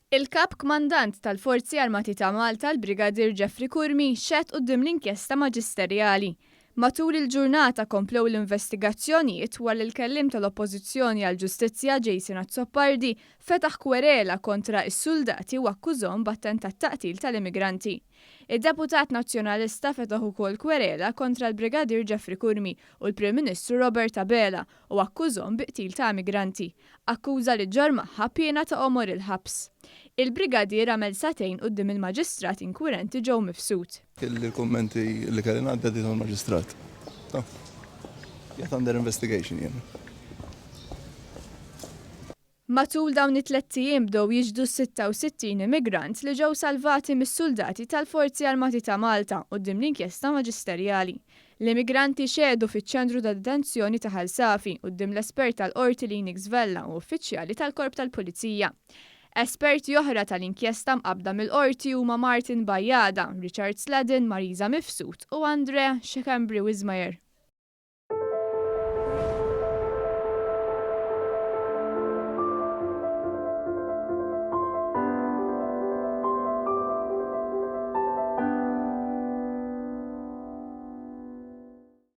Il-Kap Kmandant tal-Forzi Armati ta' Malta, l-Brigadier Jeffrey Curmi, xehed quddiem l-inkjesta maġisterjali. Matul il-ġurnata komplew l-investigazzjonijiet wara li l-kelliem tal-Oppożizzjoni għall-Ġustizzja Jason Azzopardi fetaħ kwerela kontra s-suldati u akkużhom b'attentat ta' qtil tal-immigranti. Id-deputat Nazzjonalista fetaħ ukoll kwerela kontra l-Brigadier Jeffrey Curmi u l-Prim Ministru Robert Abela u akkużhom bi qtil ta' immigranti, akkuża li ġġorr magħha piena ta' għomor il-ħabs. Il-Brigadier għamel sagħtejn quddiem il-Maġistrat inkwirenti Joe Mifsud. Il-kummenti li kelli ngħaddi għaddejthom lill-Maġistrat. Qiegħed under investigation jien. Matul dawn it-tlett ijiem bdew jixhdu 66 immigrant li ġew salvati mis-suldati tal-Forzi Armati ta' Malta quddiem l-inkjesta maġisterjali. L-immigranti xehdu fiċ-ċentru ta' detenzjoni ta' Ħal Safi quddiem l-espert tal-Qorti Lenix Vella u uffiċjali tal-Korp tal-Pulizija. Esperti oħra tal-inkjesta mqabbda mill-Qorti huma Martin Bajada, Richard Sladden, Marisa Mifsud u Andrea Schembri Wismayer.